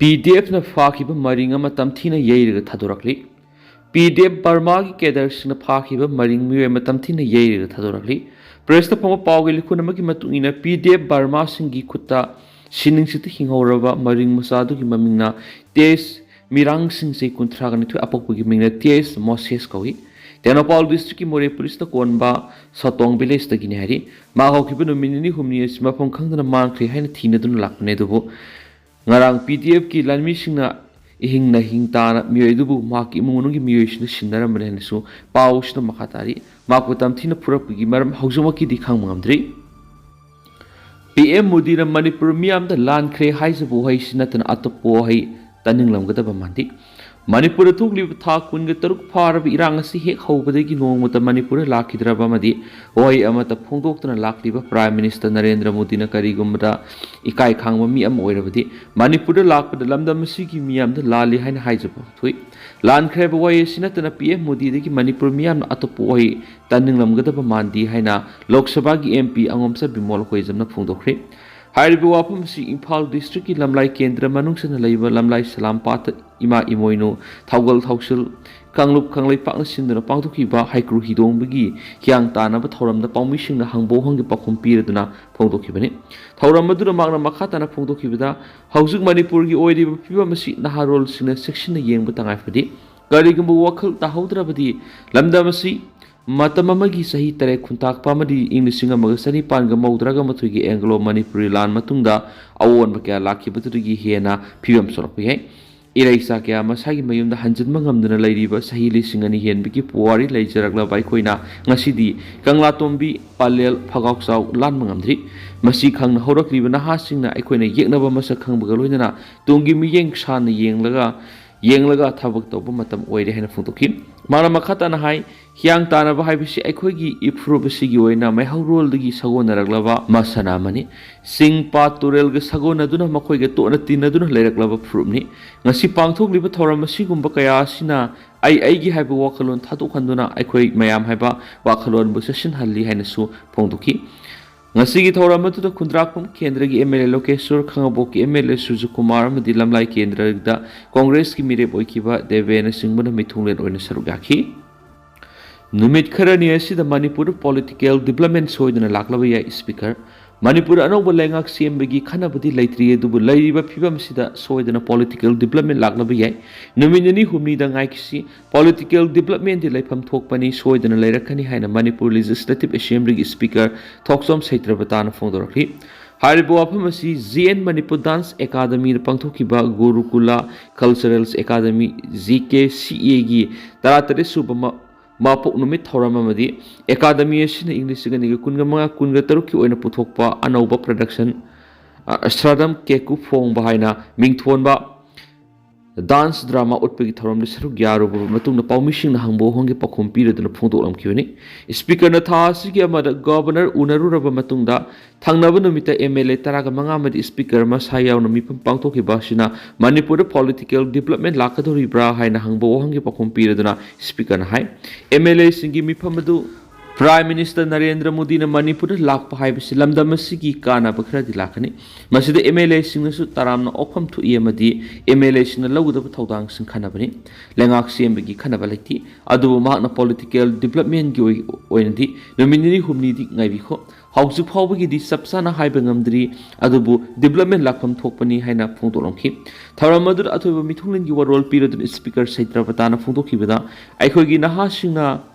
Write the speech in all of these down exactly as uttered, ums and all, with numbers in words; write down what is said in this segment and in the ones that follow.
ꯄꯤ ꯗꯤ ꯑꯦꯐꯅ ꯐꯥꯈꯤꯕ ꯃꯔꯤꯡ ꯑꯃ ꯇꯝꯊꯤꯅ ꯌꯩꯔꯒ ꯊꯥꯗꯣꯔꯛꯂꯤ꯫ ꯄꯤ D F ꯕꯔꯃꯥꯒꯤ ꯀꯦꯗꯔꯁꯤꯡꯅ ꯐꯥꯈꯤꯕ ꯃꯔꯤꯡ ꯃꯤꯑꯣꯏ ꯑꯃ ꯇꯝꯊꯤꯅ ꯌꯩꯔꯒ ꯊꯥꯗꯣꯔꯛꯂꯤ꯫ ꯄ꯭ꯔꯦꯁꯇ ꯐꯣꯡꯕ ꯄꯥꯎꯒꯤ ꯂꯤꯈꯨꯟ ꯑꯃꯒꯤ ꯃꯇꯨꯡ ꯏꯟꯅ, ꯄꯤ ꯗꯤ ꯑꯦꯐ ꯕꯔꯃꯥꯁꯤꯡꯒꯤ ꯈꯨꯠꯇ ꯁꯤ ꯅꯨꯡꯁꯤꯠꯇ ꯍꯤꯡꯍꯧꯔꯕ ꯃꯔꯤꯡ ꯃꯆꯥ ꯑꯗꯨꯒꯤ ꯃꯃꯤꯡꯅ ꯇꯦꯁ ꯃꯤꯔꯥꯡꯁꯤꯡ, ꯆꯍꯤ ꯀꯨꯟꯊ꯭ꯔꯥꯒ ꯅꯤꯊꯣꯏ, ꯑꯄꯣꯛꯄꯒꯤ ꯃꯤꯡꯅ ꯇꯦꯁ ꯃꯣꯁꯦꯁ ꯀꯧꯏ꯫ ꯇꯦꯡꯅꯧꯄꯥꯜ ꯗꯤꯁꯇ꯭ꯔꯤꯛꯀꯤ ꯃꯣꯔꯦ ꯄꯨꯂꯤꯁꯇ ꯀꯣꯟꯕ ꯁꯣꯇꯣꯡ ꯚꯤꯂꯦꯖꯇꯒꯤꯅꯤ ꯍꯥꯏꯔꯤ꯫ ꯃꯍꯥꯛ ꯍꯧꯈꯤꯕ ꯅꯨꯃꯤꯠ ꯅꯤꯅꯤ ꯍꯨꯝꯅꯤ ꯑꯁꯤ ꯃꯐꯝ ꯈꯪꯗꯅ ꯃꯥꯡꯈ꯭ꯔꯦ ꯍꯥꯏꯅ ꯊꯤꯅꯗꯨꯅ ꯂꯥꯛꯄꯅꯦ, ꯑꯗꯨꯕꯨ ꯉꯔꯥꯡ ꯄꯤ ꯗꯤ ꯑꯦꯐꯀꯤ ꯂꯥꯟꯃꯤꯁꯤꯡꯅ ꯏꯍꯤꯡ ꯅꯥꯍꯤꯡ ꯇꯥꯅ ꯃꯤꯑꯣꯏ ꯑꯗꯨꯕꯨ ꯃꯍꯥꯛꯀꯤ ꯏꯃꯨꯡ ꯃꯅꯨꯡꯒꯤ ꯃꯤꯑꯣꯏꯁꯤꯡꯅ ꯁꯤꯟꯅꯔꯝꯕꯅꯤ ꯍꯥꯏꯅꯁꯨ ꯄꯥꯎꯁꯤꯅ ꯃꯈꯥ ꯇꯥꯔꯤ꯫ ꯃꯍꯥꯛꯄꯨ ꯇꯝꯊꯤꯅ ꯐꯨꯔꯛꯄꯒꯤ ꯃꯔꯝ ꯍꯧꯖꯤꯛꯃꯛꯀꯤꯗꯤ ꯈꯪꯕ ꯉꯝꯗ꯭ꯔꯤ꯫ ꯄꯤ ꯑꯦꯝ ꯃꯣꯗꯤꯅ ꯃꯅꯤꯄꯨꯔ ꯃꯤꯌꯥꯝꯗ "ꯂꯥꯟꯈ꯭ꯔꯦ" ꯍꯥꯏꯖꯕ ꯋꯥꯍꯩꯁꯤ ꯅꯠꯇꯅ ꯑꯇꯣꯞꯄ ꯋꯥꯍꯩ ꯇꯥꯅꯤꯡꯂꯝꯒꯗꯕ ꯃꯥꯟꯗꯦ꯫ ꯃꯅꯤꯄꯨꯔꯗ ꯊꯣꯛꯂꯤꯕ ꯊꯥ ꯀꯨꯟꯒ ꯇꯔꯨꯛ ꯐꯥꯔꯕ ꯏꯔꯥꯡ ꯑꯁꯤ ꯍꯦꯛ ꯍꯧꯕꯗꯒꯤ ꯅꯣꯡꯃꯇ ꯃꯅꯤꯄꯨꯔꯗ ꯂꯥꯛꯈꯤꯗ꯭ꯔꯕ ꯑꯃꯗꯤ ꯋꯥꯍꯩ ꯑꯃꯠꯇ ꯐꯣꯡꯗꯣꯛꯇꯅ ꯂꯥꯛꯂꯤꯕ ꯄ꯭ꯔꯥꯏꯝ ꯃꯤꯅꯤꯁꯇꯔ ꯅꯔꯦꯟꯗ꯭ꯔ ꯃꯣꯗꯤꯅ ꯀꯔꯤꯒꯨꯝꯕꯗ ꯏꯀꯥꯏ ꯈꯥꯡꯕ ꯃꯤ ꯑꯃ ꯑꯣꯏꯔꯕꯗꯤ, ꯃꯅꯤꯄꯨꯔꯗ ꯂꯥꯛꯄꯗ ꯂꯝꯗꯝ ꯑꯁꯤꯒꯤ ꯃꯤꯌꯥꯝꯗ "ꯂꯥꯜꯂꯤ" ꯍꯥꯏꯅ ꯍꯥꯏꯖꯕ ꯊꯣꯛꯏ꯫ "ꯂꯥꯟꯈ꯭ꯔꯦ" ꯍꯥꯏꯕ ꯋꯥꯍꯩ ꯑꯁꯤ ꯅꯠꯇꯅ ꯄꯤ ꯑꯦꯝ ꯃꯣꯗꯤꯗꯒꯤ ꯃꯅꯤꯄꯨꯔ ꯃꯤꯌꯥꯝꯅ ꯑꯇꯣꯞꯄ ꯋꯥꯍꯩ ꯇꯥꯅꯤꯡꯂꯝꯒꯗꯕ ꯃꯥꯟꯗꯦ ꯍꯥꯏꯅ ꯂꯣꯛ ꯁꯚꯥꯒꯤ ꯑꯦꯝ ꯄꯤ ꯑꯉꯣꯝꯆꯥ ꯕꯤꯃꯣꯜ ꯍꯣꯏꯖꯝꯅ ꯐꯣꯡꯗꯣꯛꯈ꯭ꯔꯦ꯫ ꯍꯥꯏꯔꯤꯕ ꯋꯥꯐꯝ ꯑꯁꯤ ꯏꯝꯐꯥꯜ ꯗꯤꯁꯇ꯭ꯔꯤꯛꯀꯤ ꯂꯝꯂꯥꯏ ꯀꯦꯟꯗ꯭ꯔ ꯃꯅꯨꯡ ꯆꯟꯅ ꯂꯩꯕ ꯂꯝꯂꯥꯏ ꯁꯂꯥꯝ ꯄꯥꯠꯇ ꯏꯃꯥ ꯏꯃꯣꯏꯅꯨ, ꯊꯧꯒꯜ ꯊꯧꯁꯤꯜ, ꯀꯥꯡꯂꯨꯞ ꯀꯥꯡꯂꯩꯄꯥꯛꯅ ꯁꯤꯟꯗꯨꯅ ꯄꯥꯡꯊꯣꯛꯈꯤꯕ ꯍꯩꯀ꯭ꯔꯨ ꯍꯤꯗꯣꯡꯕꯒꯤ ꯍꯤꯌꯥꯡ ꯇꯥꯟꯅꯕ ꯊꯧꯔꯝꯗ ꯄꯥꯎꯃꯤꯁꯤꯡꯅ ꯍꯪꯕꯧ ꯍꯪꯒꯤ ꯄꯥꯎꯈꯨꯝ ꯄꯤꯔꯗꯨꯅ ꯐꯣꯡꯗꯣꯛꯈꯤꯕꯅꯤ꯫ ꯊꯧꯔꯝ ꯑꯗꯨꯗ ꯃꯍꯥꯛꯅ ꯃꯈꯥ ꯇꯥꯅ ꯐꯣꯡꯗꯣꯛꯈꯤꯕꯗ, ꯍꯧꯖꯤꯛ ꯃꯅꯤꯄꯨꯔꯒꯤ ꯑꯣꯏꯔꯤꯕ ꯐꯤꯕꯝ ꯑꯁꯤ ꯅꯍꯥꯔꯣꯜꯁꯤꯡꯅ ꯆꯦꯛꯁꯤꯟꯅ ꯌꯦꯡꯕ ꯇꯉꯥꯏ ꯐꯗꯦ꯫ ꯀꯔꯤꯒꯨꯝꯕ ꯋꯥꯈꯜ ꯇꯥꯍꯧꯗ꯭ꯔꯕꯗꯤ ꯂꯝꯗꯝ ꯑꯁꯤ ꯃꯇꯝ ꯑꯃꯒꯤ ꯆꯍꯤ ꯇꯔꯦꯠ ꯈꯨꯟꯇꯥꯛꯄ ꯑꯃꯗꯤ ꯏꯪ ꯂꯤꯁꯤꯡ ꯑꯃꯒ ꯆꯅꯤꯄꯥꯟꯒ ꯃꯧꯗ꯭ꯔꯥꯒ ꯃꯥꯊꯣꯏꯒꯤ ꯑꯦꯡꯒ꯭ꯂꯣ ꯃꯅꯤꯄꯨꯔꯤ ꯂꯥꯟ ꯃꯇꯨꯡꯗ ꯑꯑꯣꯟꯕ ꯀꯌꯥ ꯂꯥꯛꯈꯤꯕꯗꯨꯗꯒꯤ ꯍꯦꯟꯅ ꯐꯤꯕꯝ ꯁꯣꯛꯂꯛꯄ ꯌꯥꯏ꯫ ꯏꯔꯩꯆꯥ ꯀꯌꯥ ꯃꯁꯥꯒꯤ ꯃꯌꯨꯝꯗ ꯍꯟꯖꯤꯟꯕ ꯉꯝꯗꯅ ꯂꯩꯔꯤꯕ ꯆꯍꯤ ꯂꯤꯁꯤꯡ ꯑꯅꯤ ꯍꯦꯟꯕꯒꯤ ꯄꯨꯋꯥꯔꯤ ꯂꯩꯖꯔꯛꯂꯕ ꯑꯩꯈꯣꯏꯅ ꯉꯁꯤꯗꯤ ꯀꯪꯂꯥꯇꯣꯝꯕꯤ, ꯄꯂꯦꯜ, ꯐꯒꯥꯎꯆꯥꯎ ꯂꯥꯟꯕ ꯉꯝꯗ꯭ꯔꯤ꯫ ꯃꯁꯤ ꯈꯪꯅ ꯍꯧꯔꯛꯂꯤꯕ ꯅꯍꯥꯁꯤꯡꯅ ꯑꯩꯈꯣꯏꯅ ꯌꯦꯛꯅꯕ ꯃꯁꯛ ꯈꯪꯕꯒ ꯂꯣꯏꯅꯅ ꯇꯨꯡꯒꯤ ꯃꯤꯠꯌꯦꯡ ꯁꯥꯟꯅ ꯌꯦꯡꯂꯒ, ꯌꯦꯡꯂꯒ ꯊꯕꯛ ꯇꯧꯕ ꯃꯇꯝ ꯑꯣꯏꯔꯦ ꯍꯥꯏꯅ ꯐꯣꯡꯗꯣꯛꯈꯤ꯫ ꯃꯍꯥꯛꯅ ꯃꯈꯥ ꯇꯥꯅ ꯍꯥꯏ, ꯍꯤꯌꯥꯡ ꯇꯥꯟꯅꯕ ꯍꯥꯏꯕꯁꯤ ꯑꯩꯈꯣꯏꯒꯤ ꯏꯐꯨꯔꯨꯞ ꯑꯁꯤꯒꯤ ꯑꯣꯏꯅ ꯃꯩꯍꯧꯔꯣꯜꯗꯒꯤ ꯁꯥꯒꯣꯟꯅꯔꯛꯂꯕ ꯃꯁꯥꯟꯅ ꯑꯃꯅꯤ꯫ ꯆꯤꯡ, ꯄꯥꯠ, ꯇꯨꯔꯦꯜꯒ ꯁꯥꯒꯣꯟꯅꯗꯨꯅ ꯃꯈꯣꯏꯒ ꯇꯣꯠꯅ ꯇꯤꯟꯅꯗꯨꯅ ꯂꯩꯔꯛꯂꯕ ꯐꯨꯔꯨꯞꯅꯤ꯫ ꯉꯁꯤ ꯄꯥꯡꯊꯣꯛꯂꯤꯕ ꯊꯧꯔꯝ ꯑꯁꯤꯒꯨꯝꯕ ꯀꯌꯥ ꯑꯁꯤꯅ ꯑꯩ ꯑꯩꯒꯤ ꯍꯥꯏꯕ ꯋꯥꯈꯜꯂꯣꯟ ꯊꯥꯗꯣꯛꯍꯟꯗꯨꯅ ꯑꯩꯈꯣꯏ ꯃꯌꯥꯝ ꯍꯥꯏꯕ ꯋꯥꯈꯜꯂꯣꯟꯕꯨ ꯆꯦꯠꯁꯤꯟꯍꯜꯂꯤ ꯍꯥꯏꯅꯁꯨ ꯐꯣꯡꯗꯣꯛꯈꯤ꯫ ꯉꯁꯤꯒꯤ ꯊꯧꯔꯝ ꯑꯗꯨꯗ ꯈꯨꯟꯗ꯭ꯔꯥꯛꯄꯝ ꯀꯦꯟꯗ꯭ꯔꯒꯤ MLA ꯂꯣꯀꯦꯁꯣꯔ, ꯈꯥꯉꯕꯣꯛꯀꯤ MLA ꯁꯨꯔꯖꯀꯨꯃꯥꯔ ꯑꯃꯗꯤ ꯂꯝꯂꯥꯏ ꯀꯦꯟꯗ꯭ꯔꯗ ꯀꯣꯡꯒ꯭ꯔꯦꯁꯀꯤ ꯃꯤꯔꯦꯞ ꯑꯣꯏꯈꯤꯕ ꯗꯦꯕꯦꯅꯆꯤꯡꯕꯅ ꯃꯤꯊꯨꯡꯂꯦꯟ ꯑꯣꯏꯅ ꯁꯔꯨꯛ ꯌꯥꯈꯤ꯫ ꯅꯨꯃꯤꯠ ꯈꯔꯅꯤ ꯑꯁꯤꯗ ꯃꯅꯤꯄꯨꯔꯗ political development ꯁꯣꯏꯗꯅ ꯂꯥꯛꯂꯕ ꯌꯥꯏ꯫ Speaker, ꯃꯅꯤꯄꯨꯔ ꯑꯅꯧꯕ ꯂꯩꯉꯥꯛ ꯁꯦꯝꯕꯒꯤ ꯈꯟꯅꯕꯗꯤ ꯂꯩꯇ꯭ꯔꯤ, ꯑꯗꯨꯕꯨ ꯂꯩꯔꯤꯕ ꯐꯤꯕꯝ ꯑꯁꯤꯗ ꯁꯣꯏꯗꯅ political development ꯂꯥꯛꯂꯕ ꯌꯥꯏ꯫ ꯅꯨꯃꯤꯠ ꯅꯤꯅꯤ ꯍꯨꯝꯅꯤꯗ ꯉꯥꯏꯈꯤꯁꯤ꯫ Political developmentꯗꯤ ꯂꯩꯐꯝ ꯊꯣꯛꯄꯅꯤ, ꯁꯣꯏꯗꯅ ꯂꯩꯔꯛꯀꯅꯤ ꯍꯥꯏꯅ ꯃꯅꯤꯄꯨꯔ Legislative Assemblyꯒꯤ Speaker ꯊꯣꯛꯆꯣꯝ ꯁꯩꯇ꯭ꯔꯕꯇꯥꯅ ꯐꯣꯡꯗꯣꯔꯛꯂꯤ꯫ ꯍꯥꯏꯔꯤꯕ ꯋꯥꯐꯝ ꯑꯁꯤ ꯖꯤ ꯑꯦꯟ ꯃꯅꯤꯄꯨꯔ Dance Academyꯗ ꯄꯥꯡꯊꯣꯛꯈꯤꯕ ꯒꯨꯔꯨꯀꯨꯂꯥ Cultural Academy, G K C ꯑꯦꯒꯤ ꯇꯔꯥꯇꯔꯦꯠ ꯁꯨꯕ ꯃ-, ꯃꯄꯣꯛ ꯅꯨꯃꯤꯠ ꯊꯧꯔꯝ ꯑꯃꯗꯤ Academy ꯑꯁꯤꯅ ꯏꯪ ꯂꯤꯁꯤꯡ ꯑꯅꯤꯒ ꯀꯨꯟꯒ ꯃꯉꯥ ꯀꯨꯟꯒ ꯇꯔꯨꯛꯀꯤ ꯑꯣꯏꯅ ꯄꯨꯊꯣꯛꯄ ꯑꯅꯧꯕ production, ꯑ, ꯁ꯭ꯔꯥꯗꯝ ꯀꯦꯀꯨ ꯐꯣꯡꯕ ꯍꯥꯏꯅ ꯃꯤꯡꯊꯣꯟꯕ dance drama ꯎꯠꯄꯒꯤ ꯊꯧꯔꯝꯗ ꯁꯔꯨꯛ ꯌꯥꯔꯨꯕ ꯃꯇꯨꯡꯗ ꯄꯥꯎꯃꯤꯁꯤꯡꯅ ꯍꯪꯕ ꯋꯥꯍꯪꯒꯤ ꯄꯥꯎꯈꯨꯝ ꯄꯤꯔꯗꯨꯅ ꯐꯣꯡꯗꯣꯛꯂꯝꯈꯤꯕꯅꯤ꯫ Speakerꯅ ꯊꯥ ꯑꯁꯤꯒꯤ ꯑꯃꯗ Governor ꯎꯅꯔꯨꯔꯕ ꯃꯇꯨꯡꯗ ꯊꯪꯅꯕ ꯅꯨꯃꯤꯠꯇ MLA ꯇꯔꯥꯒ ꯃꯉꯥ ꯑꯃꯗꯤ Speaker ꯃꯁꯥ ꯌꯥꯎꯅ ꯃꯤꯐꯝ ꯄꯥꯡꯊꯣꯛꯈꯤꯕ ꯑꯁꯤꯅ ꯃꯅꯤꯄꯨꯔꯗ political development ꯂꯥꯛꯀꯗꯧꯔꯤꯕ꯭ꯔꯥ ꯍꯥꯏꯅ ꯍꯪꯕ ꯋꯥꯍꯪꯒꯤ ꯄꯥꯎꯈꯨꯝ ꯄꯤꯔꯗꯨꯅ Speakerꯅ ꯍꯥꯏ, MLAꯁꯤꯡꯒꯤ ꯃꯤꯐꯝ ꯑꯗꯨ Prime Minister ꯅꯔꯦꯟꯗ꯭ꯔ ꯃꯣꯗꯤꯅ ꯃꯅꯤꯄꯨꯔꯗ ꯂꯥꯛꯄ ꯍꯥꯏꯕꯁꯤ ꯂꯝꯗꯝ ꯑꯁꯤꯒꯤ ꯀꯥꯟꯅꯕ ꯈꯔꯗꯤ ꯂꯥꯛꯀꯅꯤ꯫ ꯃꯁꯤꯗ MLAꯁꯤꯡꯅꯁꯨ ꯇꯔꯥꯝꯅ ꯑꯣꯛꯐꯝ ꯊꯣꯛꯏ ꯑꯃꯗꯤ MLAꯁꯤꯡꯅ ꯂꯧꯒꯗꯕ ꯊꯧꯗꯥꯡꯁꯤꯡ ꯈꯟꯅꯕꯅꯤ꯫ ꯂꯩꯉꯥꯛ ꯁꯦꯝꯕꯒꯤ ꯈꯟꯅꯕ ꯂꯩꯇꯦ꯫ ꯑꯗꯨꯕꯨ ꯃꯍꯥꯛꯅ political developmentꯀꯤ ꯑꯣꯏ-, ꯑꯣꯏꯅꯗꯤ ꯅꯨꯃꯤꯠ ꯅꯤꯅꯤ ꯍꯨꯝꯅꯤꯗꯤ ꯉꯥꯏꯕꯤꯈꯣ꯫ ꯍꯧꯖꯤꯛ ꯐꯥꯎꯕꯒꯤꯗꯤ ꯆꯞ ꯆꯥꯅ ꯍꯥꯏꯕ ꯉꯝꯗ꯭ꯔꯤ, ꯑꯗꯨꯕꯨ development ꯂꯥꯛꯐꯝ ꯊꯣꯛꯄꯅꯤ ꯍꯥꯏꯅ ꯐꯣꯡꯗꯣꯛꯂꯝꯈꯤ꯫ ꯊꯧꯔꯝ ꯑꯗꯨꯗ ꯑꯊꯣꯏꯕ ꯃꯤꯊꯨꯡꯂꯦꯟꯒꯤ ꯋꯥꯔꯣꯜ ꯄꯤꯔꯗꯨꯅ Speaker ꯁꯩꯇ꯭ꯔꯕꯇꯥꯅ ꯐꯣꯡꯗꯣꯛꯈꯤꯕꯗ, ꯑꯩꯈꯣꯏꯒꯤ ꯅꯍꯥꯁꯤꯡꯅ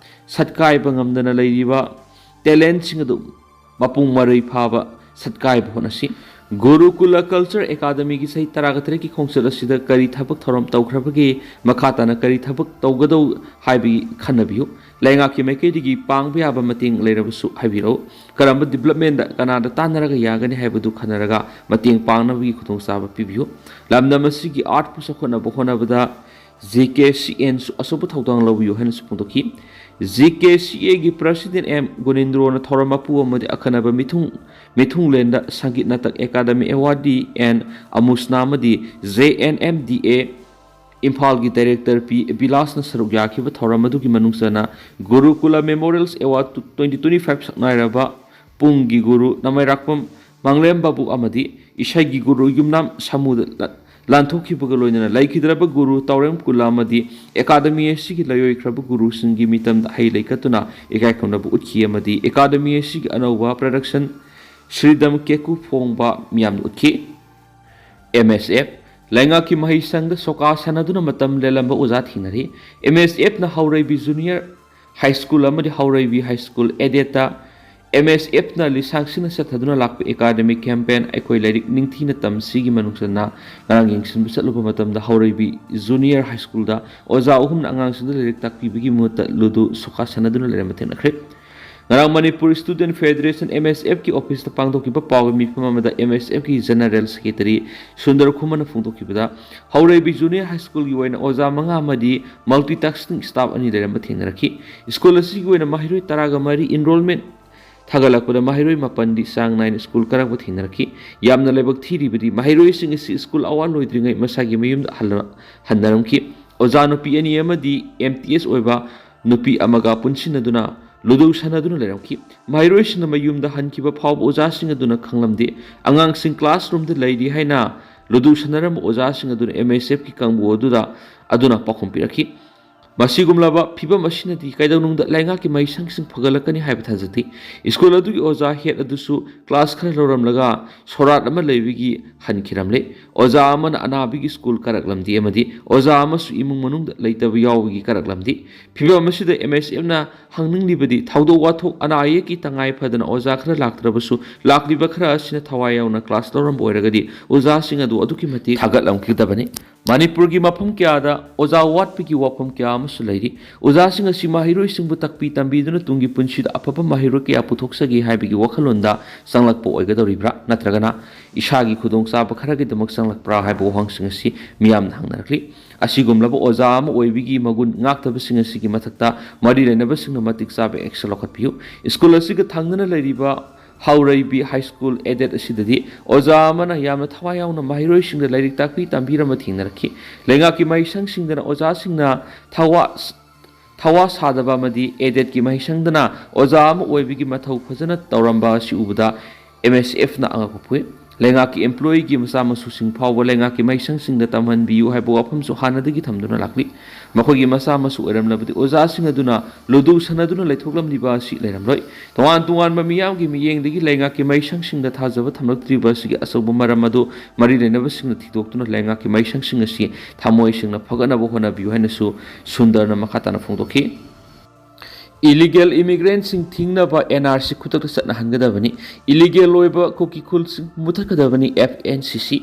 ꯁꯠꯀꯥꯏꯕ ꯉꯝꯗꯅ ꯂꯩꯔꯤꯕ talentꯁꯤꯡ ꯑꯗꯨ ꯃꯄꯨꯡ ꯃꯔꯩ ꯐꯥꯕ ꯁꯠꯀꯥꯏꯕ ꯍꯣꯠꯅꯁꯤ꯫ ꯒꯨꯔꯨꯀꯨꯂ Culture Academyꯒꯤ ꯆꯍꯤ ꯇꯔꯥꯒ ꯇꯔꯦꯠꯀꯤ ꯈꯣꯡꯆꯠ ꯑꯁꯤꯗ ꯀꯔꯤ ꯊꯕꯛ ꯊꯧꯔꯝ ꯇꯧꯈ꯭ꯔꯕꯒꯦ, ꯃꯈꯥ ꯇꯥꯅ ꯀꯔꯤ ꯊꯕꯛ ꯇꯧꯒꯗꯧ ꯍꯥꯏꯕꯒꯤ ꯈꯟꯅꯕꯤꯌꯨ꯫ ꯂꯩꯉꯥꯛꯀꯤ ꯃꯥꯏꯀꯩꯗꯒꯤ ꯄꯥꯡꯕ ꯌꯥꯕ ꯃꯇꯦꯡ ꯂꯩꯔꯕꯁꯨ ꯍꯥꯏꯕꯤꯔꯛꯎ꯫ ꯀꯔꯝꯕ developmentꯗ ꯀꯅꯥꯗ ꯇꯥꯟꯅꯔꯒ ꯌꯥꯒꯅꯤ ꯍꯥꯏꯕꯗꯨ ꯈꯟꯅꯔꯒ ꯃꯇꯦꯡ ꯄꯥꯡꯅꯕꯒꯤ ꯈꯨꯗꯣꯡꯆꯥꯕ ꯄꯤꯕꯤꯌꯨ꯫ ꯂꯝꯗꯝ ꯑꯁꯤꯒꯤ artꯄꯨ ꯆꯥꯎꯈꯠꯅꯕ ꯍꯣꯠꯅꯕꯗ ꯖꯤ ꯀꯦ ꯁꯤ ꯑꯦꯟꯁꯨ ꯑꯆꯧꯕ ꯊꯧꯗꯥꯡ ꯂꯧꯕꯤꯌꯨ ꯍꯥꯏꯅꯁꯨ ꯐꯣꯡꯗꯣꯛꯈꯤ꯫ ꯖꯤ ꯀꯦ ꯁꯤ ꯑꯦꯒꯤ President ꯑꯦꯝ ꯒꯨꯅꯤꯟꯗ꯭ꯔꯣꯅ ꯊꯧꯔꯝ ꯃꯄꯨ ꯑꯃꯗꯤ ꯑꯈꯟꯅꯕ ꯃꯤꯊꯨꯡ, ꯃꯤꯊꯨꯡꯂꯦꯟꯗ Sangeet Natak academy awardee and ꯑꯃꯨꯁꯅꯥ ꯑꯃꯗꯤ ꯖꯦ ꯑꯦꯟ ꯑꯦꯝ ꯗꯤ ꯑꯦ ꯏꯝꯐꯥꯜꯒꯤ Director ꯄꯤ ꯕꯤꯂꯥꯁꯅ ꯁꯔꯨꯛ ꯌꯥꯈꯤꯕ ꯊꯧꯔꯝ ꯑꯗꯨꯒꯤ ꯃꯅꯨꯡ ꯆꯟꯅ ꯒꯨꯔꯨꯀꯨꯂ Memorials Award twenty twenty five ꯁꯛꯅꯥꯏꯔꯕ ꯄꯨꯡꯒꯤ ꯒꯨꯔꯨ ꯅꯃꯩꯔꯥꯛꯄꯝ ꯃꯥꯡꯂꯦꯝ ꯕꯥꯕꯨ ꯑꯃꯗꯤ ꯏꯁꯩꯒꯤ ꯒꯨꯔꯨ ꯌꯨꯝꯅꯥꯝ ꯁꯥꯃꯨꯗ ꯂ-, ꯂꯥꯟꯊꯣꯛꯈꯤꯕꯒ ꯂꯣꯏꯅꯅ ꯂꯩꯈꯤꯗ꯭ꯔꯕ ꯒꯨꯔꯨ ꯇꯥꯎꯔꯦꯝ ꯀꯨꯂꯥ ꯑꯃꯗꯤ ꯑꯦꯀꯥꯗꯃꯤ ꯑꯁꯤꯒꯤ ꯂꯩꯔꯣꯏꯈ꯭ꯔꯕ ꯒꯨꯔꯨꯁꯤꯡꯒꯤ ꯃꯤꯇꯝꯗ ꯍꯩ ꯂꯩ ꯀꯠꯇꯨꯅ ꯏꯀꯥꯏ ꯈꯨꯝꯅꯕ ꯎꯠꯈꯤ ꯑꯃꯗꯤ ꯑꯦꯀꯥꯗꯃꯤ ꯑꯁꯤꯒꯤ ꯑꯅꯧꯕ production ꯁ꯭ꯔꯤꯗꯝ ꯀꯦꯀꯨ ꯐꯣꯡꯕ ꯃꯤꯌꯥꯝꯗ ꯎꯠꯈꯤ꯫ ꯑꯦꯝ ꯑꯦꯁ ꯑꯦꯐ ꯂꯩꯉꯥꯛꯀꯤ ꯃꯍꯩꯁꯪꯗ ꯁꯣꯀꯥ ꯁꯥꯟꯅꯗꯨꯅ ꯃꯇꯝ ꯂꯦꯜꯂꯝꯕ ꯑꯣꯖꯥ ꯊꯦꯡꯅꯔꯤ꯫ ꯑꯦꯝ ꯑꯦꯁ ꯑꯦꯐꯅ ꯍꯧꯔꯩꯕꯤ ꯖꯨꯅꯤꯌꯔ ꯍꯥꯏ ꯁ꯭ꯀꯨꯜ ꯑꯃꯗꯤ ꯍꯧꯔꯩꯕꯤ ꯍꯥꯏ ꯁ꯭ꯀꯨꯜ ꯑꯦꯗꯦꯠꯇ ꯑꯦꯝ ꯑꯦꯁ ꯑꯦꯐꯅ ꯂꯤꯁꯥꯡꯁꯤꯟꯅ ꯆꯠꯊꯗꯨꯅ ꯂꯥꯛꯄ academic campaign ꯑꯩꯈꯣꯏ ꯂꯥꯏꯔꯤꯛ ꯅꯤꯡꯊꯤꯅ ꯇꯝꯁꯤꯒꯤ ꯃꯅꯨꯡ ꯆꯟꯅ ꯉꯔꯥꯡ ꯌꯦꯡꯁꯤꯟꯕ ꯆꯠꯂꯨꯕ ꯃꯇꯝꯗ ꯍꯧꯔꯩꯕꯤ ꯖꯨꯅꯤꯌꯔ ꯍꯥꯏ ꯁ꯭ꯀꯨꯜꯗ ꯑꯣꯖꯥ ꯑꯍꯨꯝꯅ ꯑꯉꯥꯡꯁꯤꯡꯗ ꯂꯥꯏꯔꯤꯛ ꯇꯥꯛꯄꯤꯕꯒꯤ ꯃꯍꯨꯠꯇ ꯂꯨꯗꯨ ꯁꯣꯀꯥ ꯁꯥꯟꯅꯗꯨꯅ ꯂꯩꯔꯝꯕ ꯊꯦꯡꯅꯈ꯭ꯔꯦ꯫ ꯉꯔꯥꯡ ꯃꯅꯤꯄꯨꯔ ꯁ꯭ꯇꯨꯗꯦꯟꯠ ꯐꯦꯗꯔꯦꯁꯟ, ꯑꯦꯝ ꯑꯦꯁ ꯑꯦꯐꯀꯤ ꯑꯣꯐꯤꯁꯇ ꯄꯥꯡꯊꯣꯛꯈꯤꯕ ꯄꯥꯎꯒꯤ ꯃꯤꯐꯝ ꯑꯃꯗ ꯑꯦꯝ ꯑꯦꯁ ꯑꯦꯐꯀꯤ ꯖꯦꯅꯔꯦꯜ ꯁꯦꯀ꯭ꯔꯦꯇꯔꯤ ꯁꯨꯟꯗꯔ ꯈꯨꯃꯟꯅ ꯐꯣꯡꯗꯣꯛꯈꯤꯕꯗ, ꯍꯧꯔꯩꯕꯤ ꯖꯨꯅꯤꯌꯔ ꯍꯥꯏ ꯁ꯭ꯀꯨꯜꯒꯤ ꯑꯣꯏꯅ ꯑꯣꯖꯥ ꯃꯉꯥ ꯑꯃꯗꯤ multitasking staff ꯑꯅꯤ ꯂꯩꯔꯝꯕ ꯊꯦꯡꯅꯔꯛꯈꯤ꯫ ꯁ꯭ꯀꯨꯜ ꯑꯁꯤꯒꯤ ꯑꯣꯏꯅ ꯃꯍꯩꯔꯣꯏ ꯇꯔꯥꯒ ꯃꯔꯤ enrollment ꯊꯥꯒꯠꯂꯛꯄꯗ, ꯃꯍꯩꯔꯣꯏ ꯃꯥꯄꯟꯗꯤ ꯆꯥꯡ ꯅꯥꯏꯅ ꯁ꯭ꯀꯨꯜ ꯀꯥꯔꯛꯄ ꯊꯦꯡꯅꯔꯛꯈꯤ꯫ ꯌꯥꯝꯅ ꯂꯥꯏꯕꯛ ꯊꯤꯔꯤꯕꯗꯤ, ꯃꯍꯩꯔꯣꯏꯁꯤꯡ ꯑꯁꯤ ꯁ꯭ꯀꯨꯜ ꯑꯋꯥ ꯂꯣꯏꯗ꯭ꯔꯤꯉꯩ ꯃꯁꯥꯒꯤ ꯃꯌꯨꯝꯗ ꯍꯜꯂ-, ꯍꯟꯅꯔꯝꯈꯤ꯫ ꯑꯣꯖꯥ ꯅꯨꯄꯤ ꯑꯅꯤ ꯑꯃꯗꯤ ꯑꯦꯝ ꯇꯤ ꯑꯦꯁ ꯑꯣꯏꯕ ꯅꯨꯄꯤ ꯑꯃꯒ ꯄꯨꯟꯁꯤꯟꯅꯗꯨꯅ ꯂꯨꯗꯨ ꯁꯥꯟꯅꯗꯨꯅ ꯂꯩꯔꯝꯈꯤ꯫ ꯃꯍꯩꯔꯣꯏꯁꯤꯡꯅ ꯃꯌꯨꯝꯗ ꯍꯟꯈꯤꯕ ꯐꯥꯎꯕ ꯑꯣꯖꯥꯁꯤꯡ ꯑꯗꯨꯅ ꯈꯪꯂꯝꯗꯦ꯫ ꯑꯉꯥꯡꯁꯤꯡ classroomꯗ ꯂꯩꯔꯤ ꯍꯥꯏꯅ ꯂꯨꯗꯨ ꯁꯥꯟꯅꯔꯝꯕ ꯑꯣꯖꯥꯁꯤꯡ ꯑꯗꯨꯅ ꯑꯦꯝ ꯑꯦꯁ ꯑꯦꯐꯀꯤ ꯀꯥꯡꯕꯨ ꯑꯗꯨꯗ, ꯑꯗꯨꯅ ꯄꯥꯎꯈꯨꯝ ꯄꯤꯔꯛꯈꯤ꯫ ꯃꯁꯤꯒꯨꯝꯂꯕ ꯐꯤꯕꯝ ꯑꯁꯤꯅꯗꯤ ꯀꯩꯗꯧꯅꯨꯡꯗ ꯂꯩꯉꯥꯛꯀꯤ ꯃꯍꯩꯁꯪꯁꯤꯡ ꯐꯒꯠꯂꯛꯀꯅꯤ ꯍꯥꯏꯕ ꯊꯥꯖꯗꯦ꯫ ꯁ꯭ꯀꯨꯜ ꯑꯗꯨꯒꯤ ꯑꯣꯖꯥ ꯍꯦꯠ ꯑꯗꯨꯁꯨ class ꯈꯔ ꯂꯧꯔꯝꯂꯒ ꯁꯣꯔꯥꯠ ꯑꯃ ꯂꯩꯕꯒꯤ ꯍꯟꯈꯤꯔꯝꯂꯦ꯫ ꯑꯣꯖꯥ ꯑꯃꯅ ꯑꯅꯥꯕꯒꯤ ꯁ꯭ꯀꯨꯜ ꯀꯥꯔꯛꯂꯝꯗꯦ ꯑꯃꯗꯤ ꯑꯣꯖꯥ ꯑꯃꯁꯨ ꯏꯃꯨꯡ ꯃꯅꯨꯡꯗ ꯂꯩꯇꯕ ꯌꯥꯎꯕꯒꯤ ꯀꯥꯔꯛꯂꯝꯗꯦ꯫ ꯐꯤꯕꯝ ꯑꯁꯤꯗ ꯑꯦꯝ ꯑꯦꯁ ꯑꯦꯐꯅ ꯍꯪꯅꯤꯡꯂꯤꯕꯗꯤ, ꯊꯧꯗꯣꯛ ꯋꯥꯊꯣꯛ ꯑꯅꯥ ꯑꯌꯦꯛꯀꯤ ꯇꯉꯥꯏ ꯐꯗꯅ ꯑꯣꯖꯥ ꯈꯔ ꯂꯥꯛꯇ꯭ꯔꯕꯁꯨ, ꯂꯥꯛꯂꯤꯕ ꯈꯔ ꯑꯁꯤꯅ ꯊꯋꯥꯏ ꯌꯥꯎꯅ class ꯂꯧꯔꯝꯕ ꯑꯣꯏꯔꯒꯗꯤ ꯑꯣꯖꯥꯁꯤꯡ ꯑꯗꯨ ꯑꯗꯨꯛꯀꯤ ꯃꯇꯤꯛ ꯊꯥꯒꯠꯂꯝꯈꯤꯒꯗꯕꯅꯤ꯫ ꯃꯅꯤꯄꯨꯔꯒꯤ ꯃꯐꯝ ꯀꯌꯥꯗ ꯑꯣꯖꯥ ꯋꯥꯠꯄꯒꯤ ꯋꯥꯐꯝ ꯀꯌꯥ ꯑꯃꯁꯨ ꯂꯩꯔꯤ꯫ ꯑꯣꯖꯥꯁꯤꯡ ꯑꯁꯤ ꯃꯍꯩꯔꯣꯏꯁꯤꯡꯕꯨ ꯇꯥꯛꯄꯤ ꯇꯝꯕꯤꯗꯨꯅ ꯇꯨꯡꯒꯤ ꯄꯨꯟꯁꯤꯗ ꯑꯐꯕ ꯃꯍꯩꯔꯣꯏ ꯀꯌꯥ ꯄꯨꯊꯣꯛꯆꯒꯦ ꯍꯥꯏꯕꯒꯤ ꯋꯥꯈꯜꯂꯣꯟꯗ ꯆꯪꯂꯛꯄ ꯑꯣꯏꯒꯗꯧꯔꯤꯕ꯭ꯔꯥ, ꯅꯠꯇ꯭ꯔꯒꯅ ꯏꯁꯥꯒꯤ ꯈꯨꯗꯣꯡꯆꯥꯕ ꯈꯔꯒꯤꯗꯃꯛ ꯆꯪꯂꯛꯄ꯭ꯔꯥ ꯍꯥꯏꯕ ꯋꯥꯍꯪꯁꯤꯡ ꯑꯁꯤ ꯃꯤꯌꯥꯝꯅ ꯍꯪꯅꯔꯛꯂꯤ꯫ ꯑꯁꯤꯒꯨꯝꯂꯕ ꯑꯣꯖꯥ ꯑꯃ ꯑꯣꯏꯕꯒꯤ ꯃꯒꯨꯟ ꯉꯥꯛꯇꯕꯁꯤꯡ ꯑꯁꯤꯒꯤ ꯃꯊꯛꯇ ꯃꯔꯤ ꯂꯩꯅꯕꯁꯤꯡꯅ ꯃꯇꯤꯛ ꯆꯥꯕ action ꯂꯧꯈꯠꯄꯤꯌꯨ꯫ ꯁ꯭ꯀꯨꯜ ꯑꯁꯤꯒ ꯊꯪꯅꯅ ꯂꯩꯔꯤꯕ ꯍꯥꯎꯔꯩꯕꯤ ꯍꯥꯏ ꯁ꯭ꯀꯨꯜ ꯑꯦꯗꯦꯠ ꯑꯁꯤꯗꯗꯤ ꯑꯣꯖꯥ ꯑꯃꯅ ꯌꯥꯝꯅ ꯊꯋꯥꯏ ꯌꯥꯎꯅ ꯃꯍꯩꯔꯣꯏꯁꯤꯡꯗ ꯂꯥꯏꯔꯤꯛ ꯇꯥꯛꯄꯤ ꯇꯝꯕꯤꯔꯝꯕ ꯊꯦꯡꯅꯔꯛꯈꯤ꯫ ꯂꯩꯉꯥꯛꯀꯤ ꯃꯍꯩꯁꯪꯁꯤꯡꯗꯅ ꯑꯣꯖꯥꯁꯤꯡꯅ ꯊꯋꯥ-, ꯊꯋꯥ ꯁꯥꯗꯕ ꯑꯃꯗꯤ ꯑꯦꯗꯦꯠꯀꯤ ꯃꯍꯩꯁꯪꯗꯅ ꯑꯣꯖꯥ ꯑꯃ ꯑꯣꯏꯕꯒꯤ ꯃꯊꯧ ꯐꯖꯅ ꯇꯧꯔꯝꯕ ꯑꯁꯤ ꯎꯕꯗ ꯑꯦꯝ ꯑꯦꯁ ꯑꯦꯐꯅ ꯑꯉꯛꯄ ꯐꯣꯡꯏ꯫ ꯂꯩꯉꯥꯛꯀꯤ employeeꯒꯤ ꯃꯆꯥ ꯃꯁꯨꯁꯤꯡ ꯐꯥꯎꯕ ꯂꯩꯉꯥꯛꯀꯤ ꯃꯍꯩꯁꯪꯁꯤꯡꯗ ꯇꯝꯍꯟꯕꯤꯌꯨ ꯍꯥꯏꯕ ꯋꯥꯐꯝꯁꯨ ꯍꯥꯟꯅꯗꯒꯤ ꯊꯝꯗꯨꯅ ꯂꯥꯛꯂꯤ꯫ ꯃꯈꯣꯏꯒꯤ ꯃꯆꯥ ꯃꯁꯨ ꯑꯣꯏꯔꯝꯂꯕꯗꯤ ꯑꯣꯖꯥꯁꯤꯡ ꯑꯗꯨꯅ ꯂꯨꯗꯨ ꯁꯥꯟꯅꯗꯨꯅ ꯂꯩꯊꯣꯛꯂꯝꯂꯤꯕ ꯑꯁꯤ ꯂꯩꯔꯝꯂꯣꯏ꯫ ꯇꯣꯉꯥꯟ ꯇꯣꯉꯥꯟꯕ ꯃꯤꯌꯥꯝꯒꯤ ꯃꯤꯠꯌꯦꯡꯗꯒꯤ ꯂꯩꯉꯥꯛꯀꯤ ꯃꯍꯩꯁꯪꯁꯤꯡꯗ ꯊꯥꯖꯕ ꯊꯝꯂꯛꯇ꯭ꯔꯤꯕ ꯑꯁꯤꯒꯤ ꯑꯆꯧꯕ ꯃꯔꯝ ꯑꯗꯨ ꯃꯔꯤ ꯂꯩꯅꯕꯁꯤꯡꯅ ꯊꯤꯗꯣꯛꯇꯨꯅ ꯂꯩꯉꯥꯛꯀꯤ ꯃꯍꯩꯁꯪꯁꯤꯡ ꯑꯁꯤ ꯊꯃꯣꯏ ꯁꯦꯡꯅ ꯐꯒꯠꯅꯕ ꯍꯣꯠꯅꯕꯤꯌꯨ ꯍꯥꯏꯅꯁꯨ ꯁꯨꯟꯗꯔꯅ ꯃꯈꯥ ꯇꯥꯅ ꯐꯣꯡꯗꯣꯛꯈꯤ꯫ Illegal immigrantꯁꯤꯡ ꯊꯤꯡꯅꯕ ꯑꯦꯟ ꯑꯥꯔ ꯁꯤ ꯈꯨꯗꯛꯇ ꯆꯠꯅꯍꯟꯒꯗꯕꯅꯤ꯫ Illegal ꯑꯣꯏꯕ ꯀꯨꯀꯤ ꯈꯨꯜꯁꯤꯡ ꯃꯨꯊꯠꯀꯗꯕꯅꯤ꯫ ꯑꯦꯐ ꯑꯦꯟ ꯁꯤ ꯁꯤ꯫